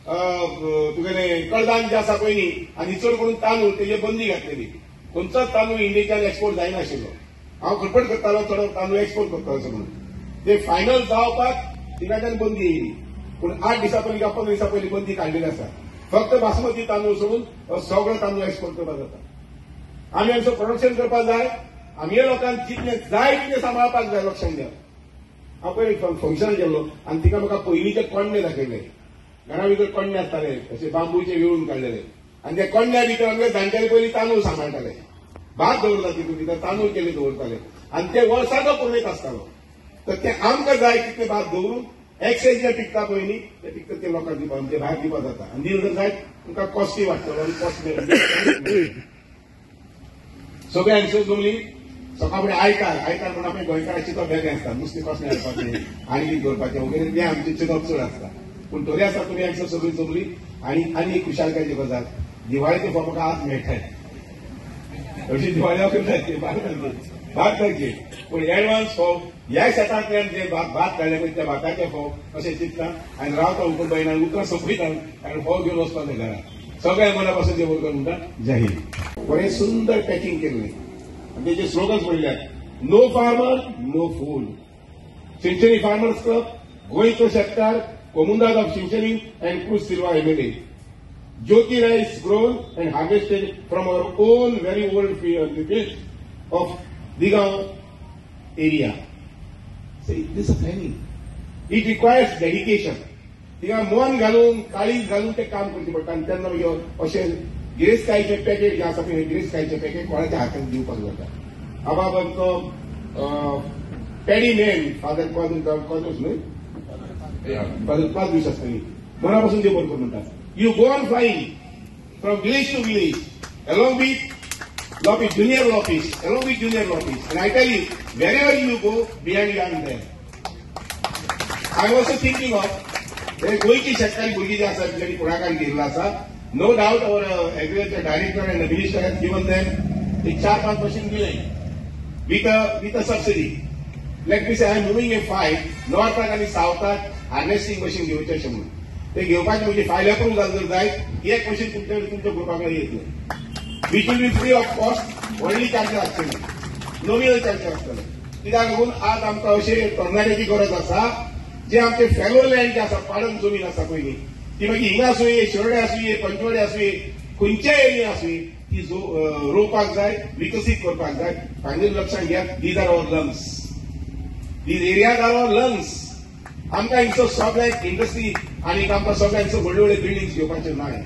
तुगेले कडधान्य जे आसा पळय न्ही आनी चड करून तांदूळ तेजे बंदी घातलेली. खंयचोच तांदूळ इंडियेच्यान एक्सपोर्ट जायनाशिल्लो. हांव खटपट करतालो चड तांदूळ एक्सपोर्ट करतालो अशें म्हणून ते फायनल जावपाक थिंगाच्यान बंदी येयली. पूण 8 दिसां पयलीं किंवा 15 दिसां पयलीं बंदी काडलेली आसा. फक्त बासमती तांदूळ सोडून सगळो तांदूळ एक्सपोर्ट करपाक जाता. आमी आमचो प्रोडक्शन करपाक जाय. आमगे लोकांक जितलें जाय तितलें सांबाळपाक जाय. लक्षात घ्या, हांव पयलीं फंक्शन गेल्लो आनी तिका म्हाका पयलींचे कोंडे दाखयले. घरा भितर कोंडे आसताले अशे बांबूचे विळून काडलेले आनी त्या कोंड्या भितर आमगे जाणटेले पयलीं तांदूळ सांबाळटाले. भात दवरता तितून भितर तांदूळ केले दवरताले आनी ते वर्साचो पुरयत आसतालो. तर ते आमकां जाय तितले भात दवरून एक्सेस जे पिकता पळय न्ही ते पिकता ते लोकांक दिवपाक म्हणजे भायर दिवपाक जाता. आनी दिल जर जायत तुमकां कॉस्टली वाडटलो आनी कॉस्ट सगळे हांगसर जमली. सकाळ फुडें आयतार आयतार म्हणून आमी गोंयकारांचें चिंतप वेगळें आसता. नुस्तें कसलें हाडपाचें आनी कितें करपाचें वगैरे तें आमचें चिंतप चड आसता. पूण तरी आसता तुमी हांगसर सगळी जमली. आनी आनी एक खुशालकायेची गजाल, दिवाळेचे फोव म्हाका आज मेळटाय. अशी दिवाळी हांव करता 12 तारखेक. पूण एडवान्स फोव ह्या शेतांतल्यान जे भात काडले पळय त्या भाताचे फोव अशें चिंतता आनी रावता उकर बायन आनी उतर सोंपयता आनी फोव घेवन वचपाचें घरा. सगळ्या मना पासून देव बरें म्हणटा. जय हिंद. बरें सुंदर पॅकिंग केल्लें आनी तेजे स्लोगन्स म्हणल्यार no farmer no food, Chinchinim farmers club, गोंयचो शेतकार, Comunidade of Chinchinim and Cruz Silva MLA. Jyoti rice grown and harvested from our own very old field of Digaon area. See, this is planning. It requires dedication. थिंगा मन घालून काळीज घालून ते काम करचें पडटा. आनी तेन्ना मागीर अशें गिरेस्तकायेचें पॅकेट जें आसा पळय, गिरेस्तकायेचें पॅकेट कोणाच्या हातान दिवपाक जाता. आबा आमचो पॅडी मॅन फादर क्वादूस न्हय, फादर क्वादूस आसतली, मना पासून देव बरें म्हणटा. You go on flying from village to village along with Lopez, Junior Lopez, along with Junior Lopez. And I tell you, wherever you go, behind you I am there. I am also thinking of गोंयची शेतकारी भुरगीं जी आसा तेंच्यांनी फुडाकार घेतिल्लो आसा. No doubt our agriculture director and the minister has given them एक 4-5 machine दिलें with a subsidy. Let me say I am moving a file नॉर्थाक आनी सावथाक हार्वेस्टिंग मशीन घेवचें अशें म्हणून. ते घेवपाची म्हणजे फायल अप्रूव जालें जर जायत एक मशीन तुमच्या ग्रुपा कडेन येतलें, which will be free of cost. व्हडली चार्जीस आसचे ना, नॉमिनल चार्जीस आसतले. कित्याक लागून आज आमकां अशे तरणाट्याची गरज आसा जे आमचे फेलो लँड जे आसा, पाडम जमीन आसा पयलीं ती मागीर हिंगा आसुये, शिरोडे आसुये, पंचवडे आसुये, खंयच्याय एरिया आसुये, ती रोवपाक जाय, विकसीत करपाक जाय. फायनल लक्षात घ्या, these are our lungs, these areas are our lungs. आमकां हिंगसो सगळ्याक इंडस्ट्री आनी आमकां सगळ्यांचो व्हडले व्हडले बिल्डिंग्स घेवपाचे नाय.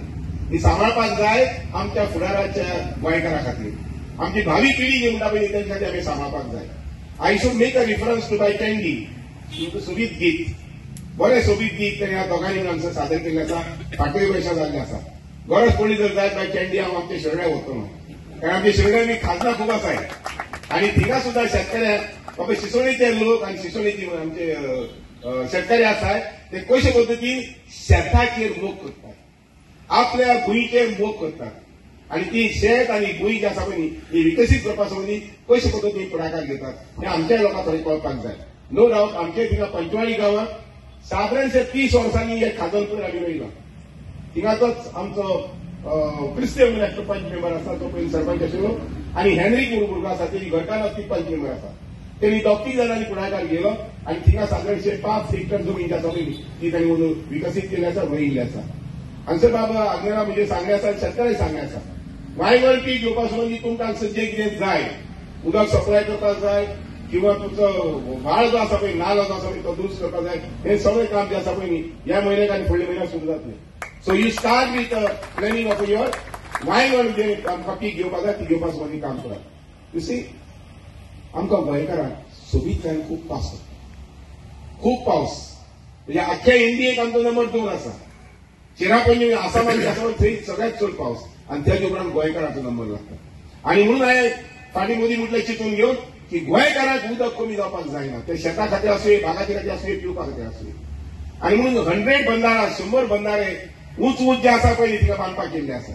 ती सांबाळपाक जाय आमच्या फुडाराच्या गोंयकारा खातीर. आमची भावी पिढी जी म्हणटा पळय तेंच्या खातीर आमी सांबाळपाक जाय. I should make a reference to by Candy, सोबीत गीत, बरें सोबीत गीत तेणी ह्या दोगांनी हांगसर सादर केल्लें आसा. फाटल्या वर्सां जाल्लें आसा. गरज पडली जर जायत बाय कँडी हांव आमच्या शिरोड्या वतलो, कारण आमच्या शिरोड्या खाजनां खूब आसाय आनी थिंगा सुद्दां शेतकऱ्यांक बाबा शिसोणीचे लोक आनी शिसोणीची आमचे शेतकरी आसाय ते कशे पद्दतीन शेताचेर मोग करतात, आपल्या भुंयचेर मोग करतात आनी ती शेत आनी भूंय जी आसा पळय न्ही ती विकसीत करपा संबंदी कशे पद्दतीन फुडाकार घेतात हें आमच्या लोकांक थोडें कळपाक जाय. नो डावट आमच्या थिंगा पंचवाडी गांवांत सादारणशे 30 वर्सांनी एक खाजन पयर आमी रोयलां. थिंगाचोच आमचो क्रिस्तेव म्हणून एकटो पंच मेंबर आसा, तो पयलीं सरपंच आशिल्लो आनी हेनरीक म्हणून भुरगो आसा, तेजी घरकान्न ती पंच मेंबर आसा. तेणी 2-3 जाणांनी फुडाकार घेयलो आनी थिंगा सादारणशे 5 हेक्टर जमीन जी आसा पळय ती तांणी विकसीत केल्ली आसा, रोयिल्ली आसा. हांगसर बाबा आग्नेरा म्हणजे सांगणें आसा, शेतकऱ्यांक सांगणें आसा, वायंगण पीक घेवपा संबंदी तुमकां हांगसर जें कितें जाय, उदक सप्लाय करपाक जाय किंवा तुमचो व्हाळ जो आसा पळय, नालो जो आसा पळय तो दुरुस्त करपाक जाय, हें सगळें काम जें आसा पळय न्ही ह्या म्हयन्याक आनी फुडल्या म्हयन्याक सुरू जातलें. So you start with planning of your वायंगण जे आमकां पीक घेवपाक जाय ती घेवपा संबंदी काम करात. You see, आमकां गोंयकारांक सोबीतकायेन खूब पावस पडटा, खूब पावस. म्हणजे आख्ख्या इंडियेक आमचो नंबर 2 आसा. चेरापुंजी आसामात आसा थंय सगळ्यात चड पावस आनी त्याच उपरांत गोंयकारांचो नंबर लागता. आनी म्हणून हांवें फाटीं मोदी म्हटलें चिंतून घेवन की गोंयकारांक उदक कमी जावपाक जायना, ते शेता खातीर आसूं, बागायती खातीर आसूं, पिवपा खातीर आसूं. आनी म्हणून 100 बंधारा, 100 बंधारे उंच उंच जे आसा पळय थिंगा बांदपाक केल्ले आसा.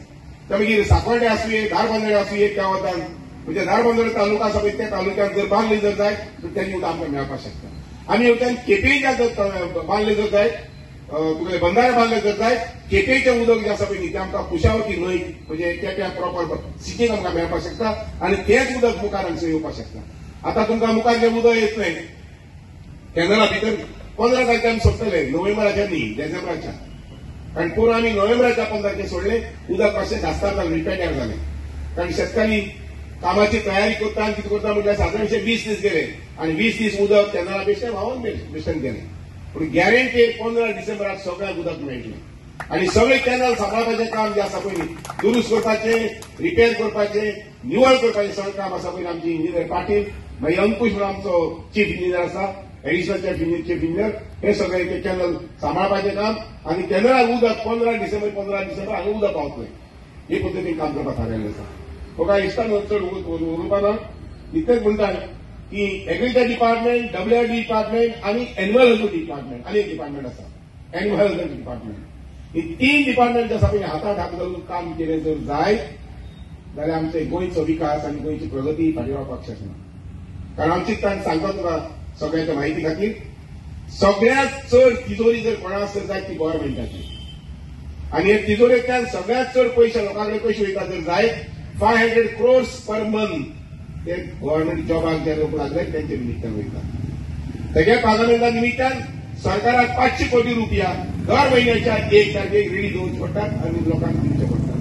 ते मागीर साकोर्डे आसूं, धारबांदोडे आसूं, त्या वतान म्हणजे धारबांदोडे तालुका आसा पळय त्या तालुक्यात जर बांदले जर जायत तर तें उदक आमकां मेळपाक शकता. आनी वयल्यान केपेंच्या जर बांदले जर जायत तुगेले बंधारे बांदले जर जाय केपेंचें उदक जें आसा पळय न्ही तें आमकां कुशावती न्हंय म्हणजे केप्यां प्रॉपर सिटीक आमकां मेळपाक शकता आनी तेंच उदक मुखार हांगसर येवपाक शकता. आतां तुमकां मुखार जें उदक येतलें कॅनला भितर 15 तारखे आमी सोडटले, नोव्हेंबराच्या न्ही डिसेंबराच्या, कारण पोरूं आमी नोव्हेंबराच्या 15 तारखे सोडले, उदक मातशें घासतात जालें, रिपेड्यार जालें, कारण शेतकारी कामाची तयारी करता आनी कितें करता म्हटल्यार सादारणशे 20 दीस गेले आनी 20 दीस उदक कॅनला बेश्टें व्हांवून बेश्टें गेलें. पूण गॅरंटी 15 डिसेंबराक सगळ्यांक उदक मेळटलें आनी सगळे कॅनल सांबाळपाचें काम जें आसा पळय दुरुस्त करपाचें, रिपेर करपाचें, निवळ करपाचें सगळें काम आसा पळय आमचे इंजिनियर पाटील, मागीर अंकुश म्हणून आमचो चीफ इंजिनियर आसा, एडिशनल चीफ इंजिनियर, हे सगळे ते कॅनल सांबाळपाचें काम आनी कॅनलाक उदक 15 डिसेंबर हांगा उदक पावतलें हे पद्दतीन काम करपाक थारायल्लें आसा. म्हाका इश्टान चड उलोवपाना, इतलेंच म्हणटा की एग्रीकल्चर डिपार्टमेंट, डब्ल्यूआरडी डिपार्टमेंट आनी एनिमल हजबंडरी डिपार्टमेंट आनी एक डिपार्टमेंट आसा एनिमल हजबंडरी डिपार्टमेंट, ही 3 डिपार्टमेंट जे आसा पळय हातांत हात घालून काम केलें जर जायत जाल्यार आमचे गोंयचो विकास आनी गोंयची प्रगती फाटीं रावपाक शकना. कारण आमची ताण सांगता तुका सगळ्यांच्या म्हायती खातीर, सगळ्यांत चड तिजोरी जर कोणा आसत जायत ती गव्हर्मेंटाची आनी हे तिजोरेंतल्यान सगळ्यांत चड पयशे लोकां कडेन पयशे वयता जर जायत 500 crores per month ते गव्हर्मेंट जॉबाक जे लोक लागले तेंचे निमित्तान वयता. तेज्या पार्लमेंटा निमित्तान सरकाराक 500 कोटी रुपया दर म्हयन्याच्या 1 तारखेक रेडी दवरचे पडटात आनी लोकांक दिवचे पडटात.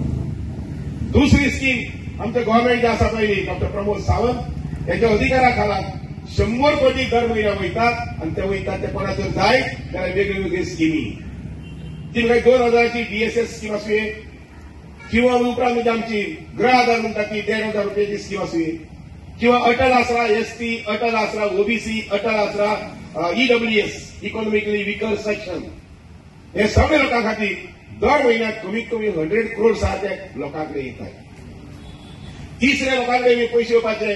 दुसरी स्कीम आमचे गव्हर्मेंट जे आसा पळय डॉक्टर प्रमोद सावंत हेच्या अधिकारा खाला 100 कोटी दर म्हयन्याक वयतात आनी ते वयतात ते कोणा जर जाय जाल्यार वेगळ्यो वेगळ्यो स्किमी, ती मागीर 2000ची डीएसएस स्कीम आसुये किंवा उपरांत म्हणजे आमची गृह आधार म्हणटा ती 1500 रुपयाची स्कीम आसुये किंवा अटल आसरा एसटी, अटल आसरा ओबीसी, अटल आसरा ईडब्ल्यूएस इकॉनॉमिकली विकर सेक्शन, हे सगळे लोकां खातीर दर म्हयन्याक कमीत कमी 100 crores आहा ते लोकां कडेन येतात. तिसऱ्या लोकां कडेन पयशे येवपाचे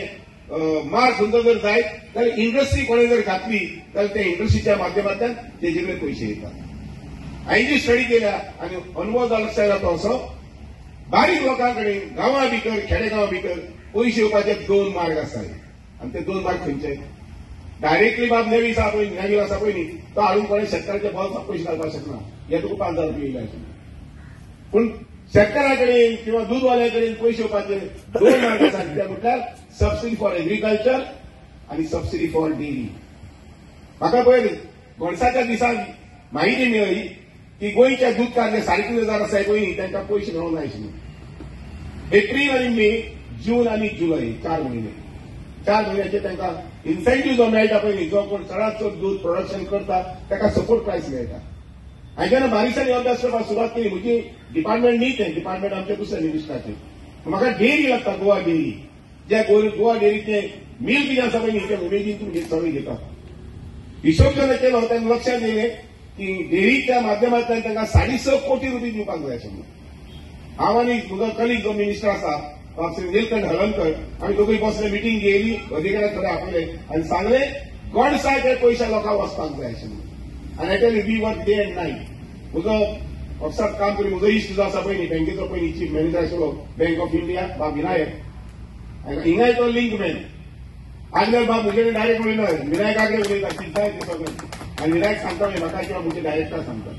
मार्ग खंयचो जर जायत जाल्यार इंडस्ट्री कोणें जर घातली जाल्यार त्या इंडस्ट्रीच्या माध्यमांतल्यान तेजे कडेन पयशे येतात. हांवें जी स्टडी केल्या आनी अनुभव जालो लक्षात येता असो, बारीक लोकां कडेन गांवां भितर खेडेगांवां भितर पयशे येवपाचे 2 मार्ग आसात आनी ते 2 मार्ग खंयचे, डायरेक्टली बाब नेवी आसा पळय, नेवी आसा पळय न्ही तो हाडून कोणें शेतकाराच्या बोल्साक पयशे घालपाक शकना, हे तुका 5000 रुपया येयले आशिल्ले. पूण शेतकारा कडेन किंवा दूदवाल्या कडेन पयशे येवपाचे 2 मार्ग आसात, ते म्हटल्यार सबसिडी फॉर एग्रीकल्चर आनी सबसिडी फॉर डेअरी. म्हाका पयर गोडसाच्या दिसाक म्हायती मेळ्ळी की गोंयच्या दूदकार जे 3,500 आसाय पळय न्ही तांकां पयशे मेळोंक जाय आशिल्ले. एप्रील आनी मे, जून आनी जुलय 4 म्हयने, 4 म्हयन्याचे तांकां इन्सेंटीव जो मेळटा पळय न्ही, जो कोण चडांत चड दूद प्रोडक्शन करता ताका सपोर्ट प्रायस मेळटा. हांवें जेन्ना बारीकसाणी अभ्यास करपाक सुरवात केली, म्हजी डिपार्टमेंट न्ही तें डिपार्टमेंट आमचें दुसऱ्या मिनिस्टराचें, म्हाका डेअरी लागता गोवा डेअरी, ज्या गोवा डेअरीचें मिल्क कितें आसा पळय न्ही तें उमेदीन तुमी सगळें घेतात. हिशोब जेन्ना केलो तेन्ना लक्षांत येयलें की डेअरीच्या माध्यमांतल्यान तांकां 6.5 कोटी रुपया दिवपाक जाय आशिल्ले. हांव आनी म्हजो कलीग जो मिनिस्टर आसा श्री नीलकंठ हळर्णकर आमी दोगूय बसले, मिटींग घेयली, अधिकाऱ्यांक थोडे आपयले आनी सांगलें गोडसाक हे पयशे लोकांक वचपाक जाय आशिल्ले. आनी I tell you we work day and night. म्हजो ऑफिसांत काम करी म्हजो इश्ट जो आसा पळय न्ही बँकेचो पळय न्ही चीफ मॅनेजर आशिल्लो बँक ऑफ इंडिया बाब विनायक, हिंगाय तो लिंक मॅन. आजकाल बाब म्हजे कडेन डायरेक्ट उलयना, विनायका कडेन उलयता कितें तें सगळें आनी विनायक सांगता म्हाका किंवा म्हजे डायरेक्टर सांगता.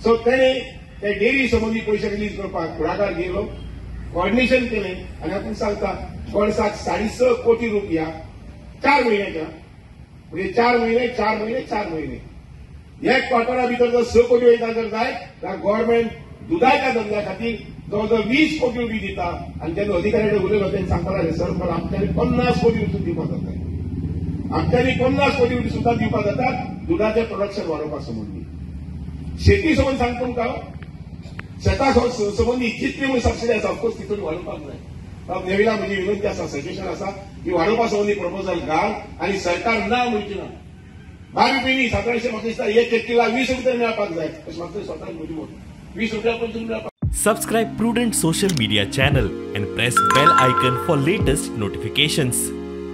सो तेणें ते डेअरी संबंदी पयशे रिलीज करपाक फुडाकार घेयलो, कॉर्डिनेशन केलें आनी आपूण सांगता गोडसाक 6.5 कोटी रुपया 4 म्हयन्याच्या, म्हणजे 4 म्हयने 4 म्हयने 4 म्हयने एक क्वार्टरा भितर जर 6 कोटी वयता जर जायत जाल्यार गव्हर्मेंट दुदाच्या धंद्या खातीर जवळ जवळ 20 कोटी रुपया दिता. आनी जेन्ना अधिकाऱ्या कडेन उलयलो तेन्ना सांगपाक लागले सर पण आमच्यांनी 50 कोटी रुपया दिवपाक जाता, आमच्यांनी 50 कोटी रुपया सुद्दां दिवपाक जाता दुदाचें प्रोडक्शन वाडोवपा संबंदी. शेती संबंद सांगता तुमकां, शेता संबंदी जितली म्हूण सबसिडी आसा ऑफकोर्स तितून वाडोवपाक जाय. नेविला म्हजी विनंती आसा, सजेशन आसा की वाडोवपा संबंदी प्रपोजल घाल आनी सरकार ना म्हणची ना. 12 रुपये न्ही, 1700 म्हाका दिसता एक किला 20 रुपया मेळपाक जाय अशें म्हाका स्वताक म्हजी मत, 20 रुपया पसून मेळपाक. Subscribe Prudent Social Media channel and press bell icon for latest notifications.